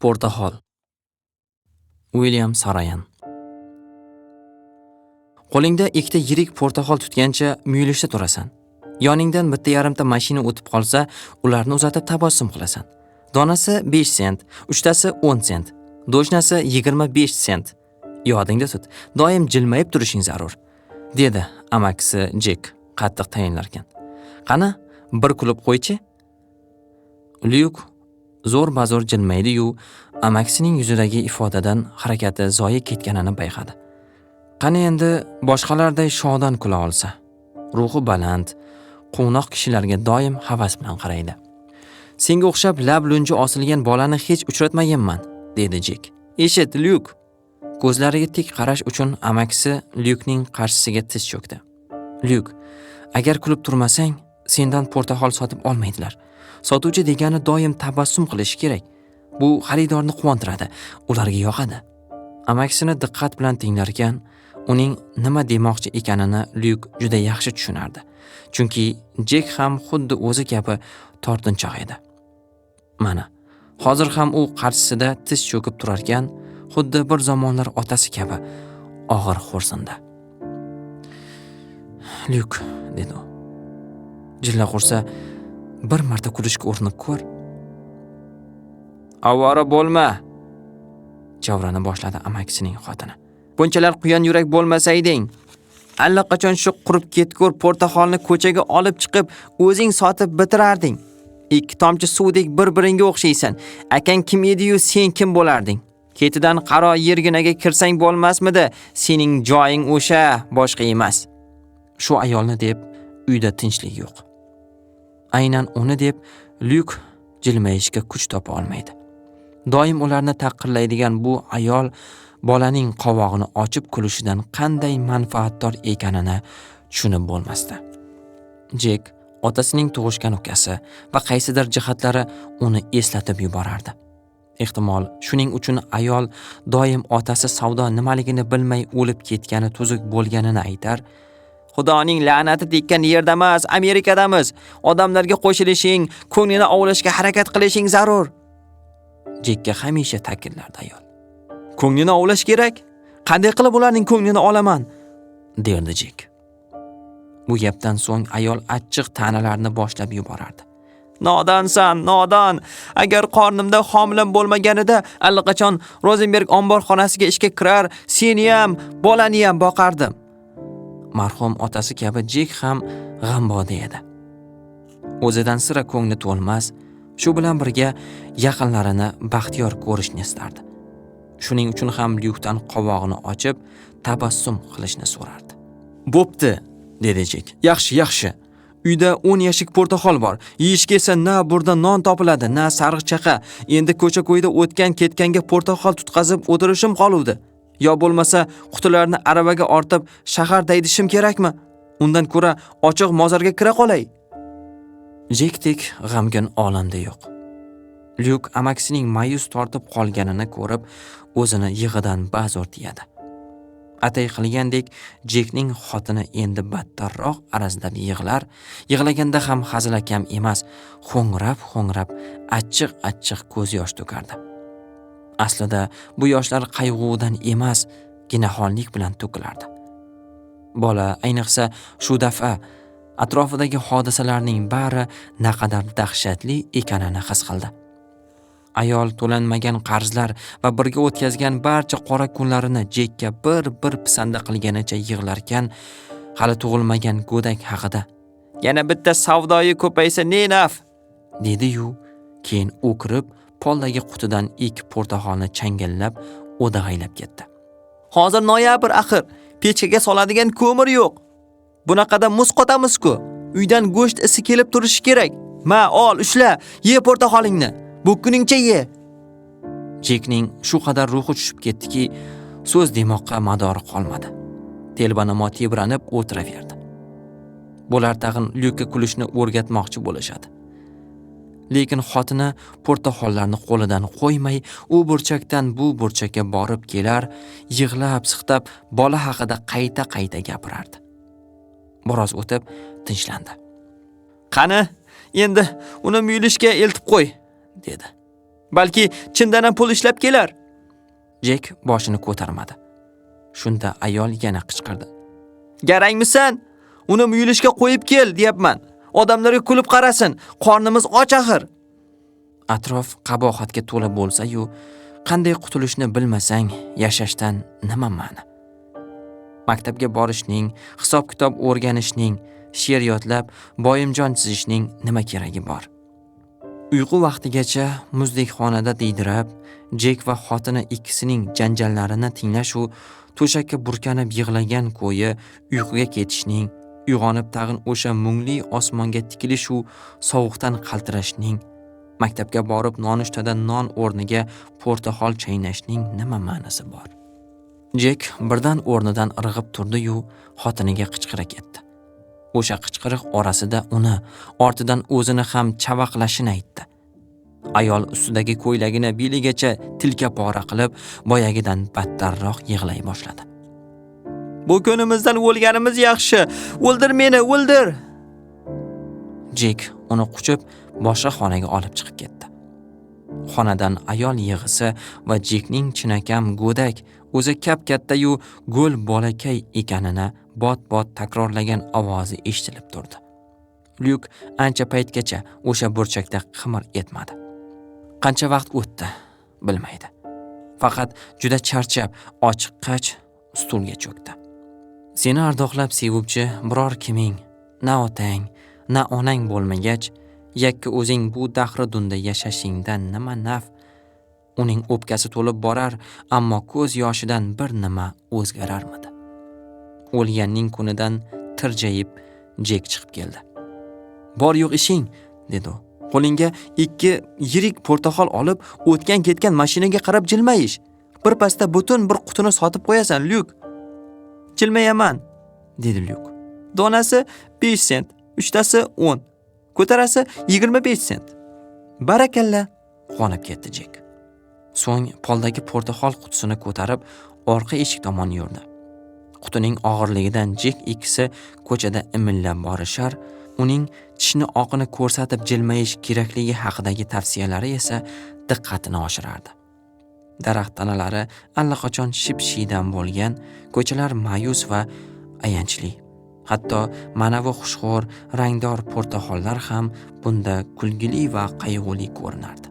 Portaxol. William Sarayan. Qo'lingda ikkita yirik portaxol tutgancha muyulishda turasan. Yoningdan bitta yarimta mashina o'tib qolsa, ularni uzatib tabassum qilasan. Donasi 5 sent, uchtasi 10 sent, dojnasi 25 sent. Yodingda tut, doim jilmayib turishing zarur, dedi amakisi Jek qattiq tayinlarkan. Qani, bir kulib qo'ychi. Lyuk zo'r-bazo'r jilmaydi-yu, amakisining yuzidagi ifodadan harakati zoyi ketganini payqadi. Qani endi boshqalarday shodon kula olsa. Ruhi baland, quvnoq kishilarga doim havas bilan qaraydi. Senga o'xshab lab lunji osilgan bolani hech uchratmaganman, dedi Jek. Eshit, Lyuk. Ko'zlariga tik qarash uchun amakisi Lyukning qarshisiga tiz cho'kdi. Lyuk, agar kulib turmasang, sendan portaxol sotib olmaydilar. Sotuvchi degani doim tabassum qilishi kerak. Bu xaridorni quvontiradi, ularga yoqadi. Amakisini diqqat bilan tinglarkan, uning nima demoqchi ekanini Lyuk juda yaxshi tushunardi. Chunki Jek ham xuddi o'zi kabi tortinchoq edi. Mana, hozir ham u qarshisida tiz cho'kib turarkan, xuddi bir zamonlar otasi kabi og'ir xo'rsindi. Lyuk, dedi u. Jilla qursa, bir marta kulishga urinib ko'r. Avvora bo'lma, javrani boshladi amakisining xotini. Bunchalar quyon yurak bo'lmasayding, allaqachon shu qurib ketgur portaxolni ko'chaga olib chiqib, o'zing sotib bitirarding. Ikki tomchi suvdek bir-biringga o'xshaysan. Akang kim edi-yu, sen kim bo'larding? Ketidan qaro yerginaga kirsang bo'lmasmidi? Sening joying o'sha, boshqa emas. Shu ayolni deb uyda tinchlik yo'q. Aynan uni deb Lyuk jilmayishga kuch topa olmaydi. Doim ularni taqirlaydigan bu ayol bolaning qovog'ini ochib kulishidan qanday manfaatdor ekanini tushunib bo'lmasdi. Jek otasining tug'ishgan ukasi va qaysidir jihatlari uni eslatib yuborardi. Ehtimol shuning uchun ayol doim otasi savdo nimaligini bilmay o'lib ketgani tuzuk bo'lganini aytar. Xudoning la'nati tekkan yerda emas, Amerikadamiz. Odamlarga qo'shilishing, ko'nglini ovlashga harakat qilishing zarur. Jekka hamisha ta'kidlardi ayol. Ko'nglini ovlash kerak. Qanday qilib ularning ko'nglini olaman? derdi Jek. Bu gapdan so'ng ayol achchiq ta'nalarni boshlab yuborardi. Nodonsan, nodon. Agar qornimda homilam bo'lmaganida allaqachon Rozenberg omborxonasiga ishga kirar, seni ham, bolani ham boqardim. Marhum otasi kabi Jek ham g'amboda edi. O'zidan sira ko'ngli to'lmas, shu bilan birga yaqinlarini baxtiyor ko'rishni istardi. Shuning uchun ham Lyukdan qovog'ini ochib, tabassum qilishni so'rardi. Bo'pti, dedi Jek. Yaxshi, yaxshi. Uyda 10 yashik portaxol bor. Yeyishga esa na burda non topiladi, na sariq chaqa. Endi ko'cha-ko'yda o'tgan ketganga portaxol tutqazib o'tirishim qoluvdi. Yo bo'lmasa qutilarni aravaga ortib shahar daydishim kerakmi? Undan ko'ra ochiq mozorga kira qolay. Jekdek g'amgin olamda yo'q. Lyuk amakisining ma'yus tortib qolganini ko'rib, o'zini yig'idan bazo'r tiyadi. Atay qilgandek Jekning xotini endi battarroq arazlab yig'lar, yig'laganda ham hazilakam emas, ho'ngrab-ho'ngrab achchiq-achchiq ko'z yosh to'kardi. Aslida bu yoshlar qayg'udan emas, ginaxonlik bilan to'kilardi. Bola ayniqsa shu dafa atrofidagi hodisalarning bari naqadar dahshatli ekanini his qildi. Ayol to'lanmagan qarzlar va birga o'tkazgan barcha qora kunlarini Jekka bir-bir pisanda qilganicha yig'larkan, hali tug'ilmagan go'dak haqida yana bitta savdoyi ko'paysa ne naf, dedi-yu, keyin o'kirib poldagi qutidan ikki portaxolni changallab o'dag'aylab ketdi. Hozir noyabr axir, pechkaga soladigan ko'mir yo'q. Bunaqada muz qotamiz-ku. Uydan go'sht isi kelib turishi kerak. Ma, ol, ushla, ye portaxolingni. Bu kuningcha ye. Jekning shu qadar ruhi tushib ketdiki, so'z demoqqa madori qolmadi. Telbanamo tebranib o'tiraverdi. Bular tag'in Lyukka kulishni o'rgatmoqchi bo'lishadi. Lekin xotini portaxollarni qo'lidan qo'ymay, u burchakdan bu burchakka borib kelar, yig'lab siqtab bola haqida qayta-qayta gapirardi. Biroz o'tib tinchlandi. Qani, endi uni muyulishga eltib qo'y, dedi. Balki chindan ham pul ishlab kelar. Jek boshini ko'tarmadi. Shunda ayol yana qichqirdi. Garangmisan? Uni muyulishga qo'yib kel, deyapman. Odamlarga kulib qarasin, qornimiz och axir. Atrof qabohatga to'la bo'lsa-yu, qanday qutulishni bilmasang, yashashdan nima ma'no? Maktabga borishning, hisob-kitob o'rganishning, she'r yodlab, boyimjon chizishning nima keragi bor? Uyqu vaqtigacha muzdek xonada diydirab, Jek va xotini ikkisining janjallarini tinglash u to'shakka burkanib yig'lagan ko'yi uyquga ketishning, uyg'onib tag'in o'sha mungli osmonga tikilish u sovuqdan qaltirashning, maktabga borib nonushtada non o'rniga portaxol chaynashning nima ma'nosi bor? Jek birdan o'rnidan irg'ib turdi-yu, xotiniga qichqira ketdi. O'sha qichqiriq orasida uni, ortidan o'zini ham chavaqlashini aytdi. Ayol ustidagi ko'ylagini beligacha tilka pora qilib, boyagidan battarroq yig'lay boshladi. Bu kunimizdan o'lganimiz yaxshi. O'ldir meni, o'ldir. Jek uni quchib boshqa xonaga olib chiqib ketdi. Xonadan ayol yig'isi va Jekning chinakam go'dak, o'zi kap-katta-yu go'l bolakay ekanini bot-bot takrorlagan ovozi eshitilib turdi. Lyuk ancha paytgacha o'sha burchakda qimir etmadi. Qancha vaqt o'tdi, bilmaydi. Faqat juda charchab, ochiqqach stulga cho'kdi. Seni ardoqlab sevuvchi biror kiming, na otang, na onang bo'lmagach, yakka o'zing bu dahri dunda yashashingdan nima naf? Uning o'pkasi to'lib borar, ammo ko'z yoshidan bir nima o'zgararmidi? O'lganning kunidan tirjayib Jek chiqib keldi. Bor yo'q ishing, dedi u. Qo'lingga 2 yirik portaxol olib, o'tgan ketgan mashinaga qarab jilmayish. Bir pasda butun bir qutini sotib qo'yasan, Lyuk. Jilmayaman, dedi Lyuk. Donasi 5 sent, uchtasi 10, ko'tarasi 25 sent. Barakalla, quvonib ketdi Jek. So'ng poldagi portaxol qutisini ko'tarib, orqa eshik tomon yurdi. Qutining og'irligidan Jek ikkisi ko'chada imillab borishar, uning tishni oqini ko'rsatib jilmayish kerakligi haqidagi tavsiyalari esa diqqatini oshirardi. Daraxt tanalari allaqachon ship-shiydan bo'lgan, ko'chalar ma'yus va ayanchli. Hatto manavi xushxo'r, rangdor portaxollar ham bunda kulgili va qayg'uli ko'rinardi.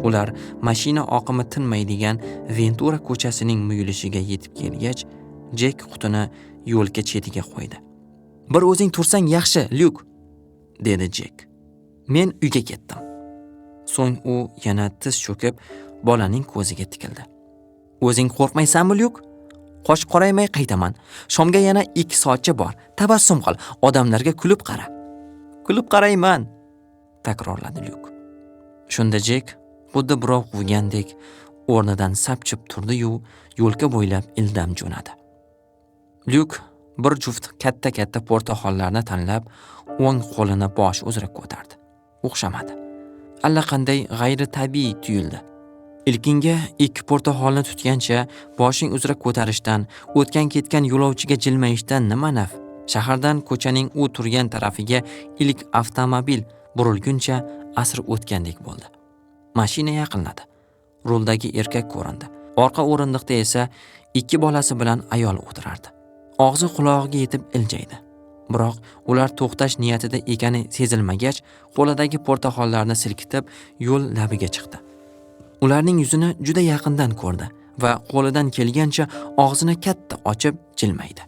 Ular mashina oqimi tinmaydigan Ventura ko'chasining muyilishiga yetib kelgach, Jek qutini yo'lka chetiga qo'ydi. Bir o'zing tursang yaxshi, Lyuk, dedi Jek. Men uyga ketdim. So'ng u yana tiz cho'kib, bolaning ko'ziga tikildi. O'zing qo'rqmaysanmi, Lyuk? Qosh qoraymay qaytaman. Shomga yana 2 soatcha bor. Tabassum qil, odamlarga kulib qara. Kulib qarayman, takrorladi Lyuk. Shunda Jek xuddi birov quvgandek o'rnidan sapchib turdi-yu, yo'lka bo'ylab ildam jo'nadi. Lyuk bir juft katta-katta portaxollarni tanlab, o'ng qo'lini bosh uzra ko'tardi. O'xshamadi. Allaqanday g'ayritabiiy tuyuldi. Ilkinga 2 portaxolni tutgancha boshing uzra ko'tarishdan, o'tgan-ketgan yo'lovchiga jilmayishdan nima naf? Shahardan ko'chaning u turgan tarafiga ilk avtomobil burilguncha asr o'tgandek bo'ldi. Mashina yaqinladi. Ruldagi erkak ko'rindi. Orqa o'rindiqda esa 2 bolasi bilan ayol o'tirardi. Og'zi qulog'iga yetib iljaydi. Biroq ular to'xtash niyatida ekani sezilmagach, qo'lidagi portaxollarni silkitib yo'l labiga chiqdi. Ularning yuzini juda yaqindan ko'rdi va qo'lidan kelgancha og'zini katta ochib jilmaydi.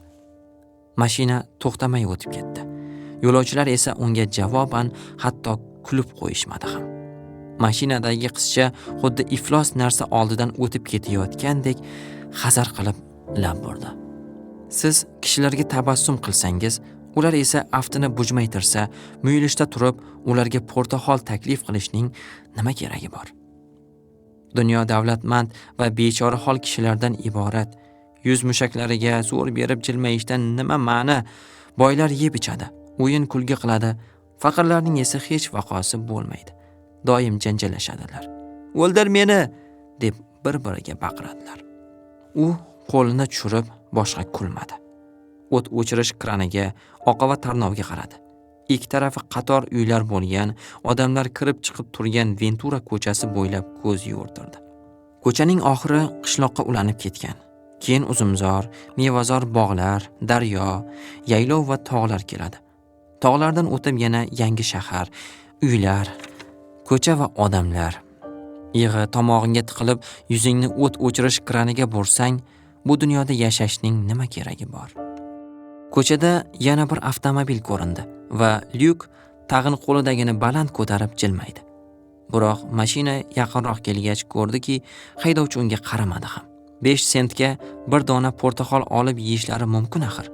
Mashina to'xtamay o'tib ketdi. Yo'lovchilar esa unga javoban hatto kulib qo'yishmadi ham. Mashinadagi qizcha xuddi iflos narsa oldidan o'tib ketayotgandek hazar qilib lab burdi. Siz kishilarga tabassum qilsangiz, ular esa aftini bujmaytirsa, muyulishda turib ularga portaxol taklif qilishning nima keragi bor? Dunyo davlatmand va bechora hol kishilardan iborat. Yuz mushaklariga zo'r berib jilmayishdan nima ma'ni? Boylar yeb ichadi, o'yin kulgi qiladi, faqirlarning esa hech vaqosi bo'lmaydi. Doim janjallashadilar. O'ldir meni deb bir-biriga baqiradilar. U qo'lini tushirib boshqa kulmadi. O't o'chirish kraniga, oqova tarnovga qaradi. Ikki tarafi qator uylar bo'lgan, odamlar kirib chiqib turgan Ventura ko'chasi bo'ylab ko'z yugurtirdi. Ko'chaning oxiri qishloqqa ulanib ketgan. Keyin uzumzor, mevazor bog'lar, daryo, yaylov va tog'lar keladi. Tog'lardan o'tib yana yangi shahar, uylar, ko'cha va odamlar. Yig'i tomog'ingga tiqilib, yuzingni o't o'chirish kraniga bursang, bu dunyoda yashashning nima keragi bor? Ko'chada yana bir avtomobil ko'rindi va Lyuk tag'in qo'lidagini baland ko'tarib jilmaydi. Biroq mashina yaqinroq kelgach ko'rdiki, haydovchi unga qaramadi ham. 5 sentga bir dona portaqol olib yeyishlari mumkin axir.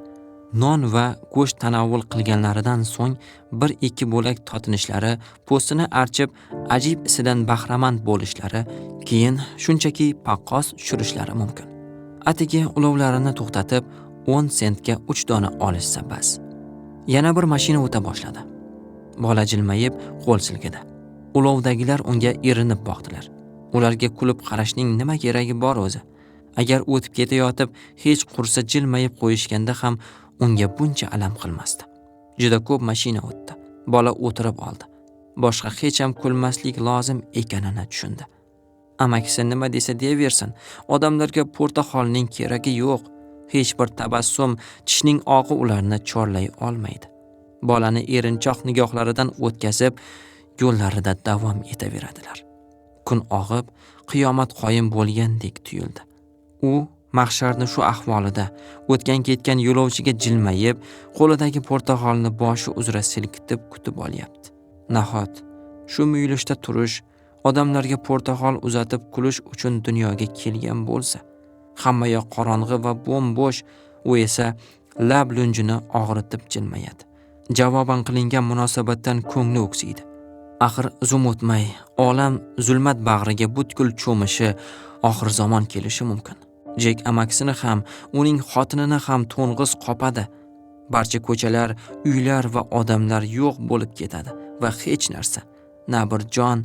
Non va go'sht tanovul qilganlaridan so'ng bir-ikki bo'lak totinishlari, po'stini archib, ajib isidan bahramand bo'lishlari, keyin shunchaki paqqos tushirishlari mumkin. Atigi ulovlarini to'xtatib, 10 sentga 3 dona olishsa bas. Yana bir mashina o'ta boshladi. Bola jilmayib qo'l silkidi. Ulovdagilar unga erinib boqdilar. Ularga kulib qarashning nima keragi bor o'zi? Agar o'tib ketayotib hech qursa jilmayib qo'yishganda ham unga buncha alam qilmasdi. Juda ko'p mashina o'tdi. Bola o'tirib oldi. Boshqa hech ham kulmaslik lozim ekanini tushundi. Amakisi nima desa deyaversin, odamlarga portaxolning keragi yo'q. Hech bir tabassum, tishning oqi ularni chorlay olmaydi. Bolani erinchoq nigohlaridan o'tkazib, yo'llarida davom etaveradilar. Kun og'ib, qiyomat qoyim bo'lgandek tuyuldi. U mahsharni shu ahvolida o'tgan-ketgan yo'lovchiga jilmayib, qo'lidagi portaqolni boshi uzra silkitib kutib olyapti. Nahot shu muyulishda turish, odamlarga portaqol uzatib kulish uchun dunyoga kelgan bo'lsa? Hamma yoq qorong'i va bo'm-bo'sh, u esa lab lunjini og'ritib jilmayadi. Javoban qilingan munosabatdan ko'ngli o'ksiydi. Axir zum o'tmay olam zulmat bag'riga butkul cho'mishi, oxir zamon kelishi mumkin. Jek amakisini ham, uning xotinini ham to'ng'iz qopadi. Barcha ko'chalar, uylar va odamlar yo'q bo'lib ketadi va hech narsa, na bir jon,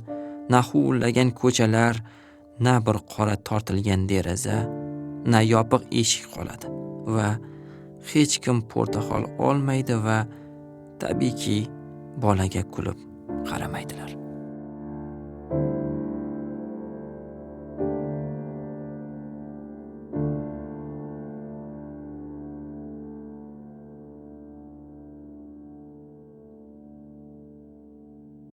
na huvillagan ko'chalar, na bir qora tortilgan deraza, na yopiq eshik qoladi va hech kim portaqol olmaydi va tabiiyki bolaga kulib qaramaydilar.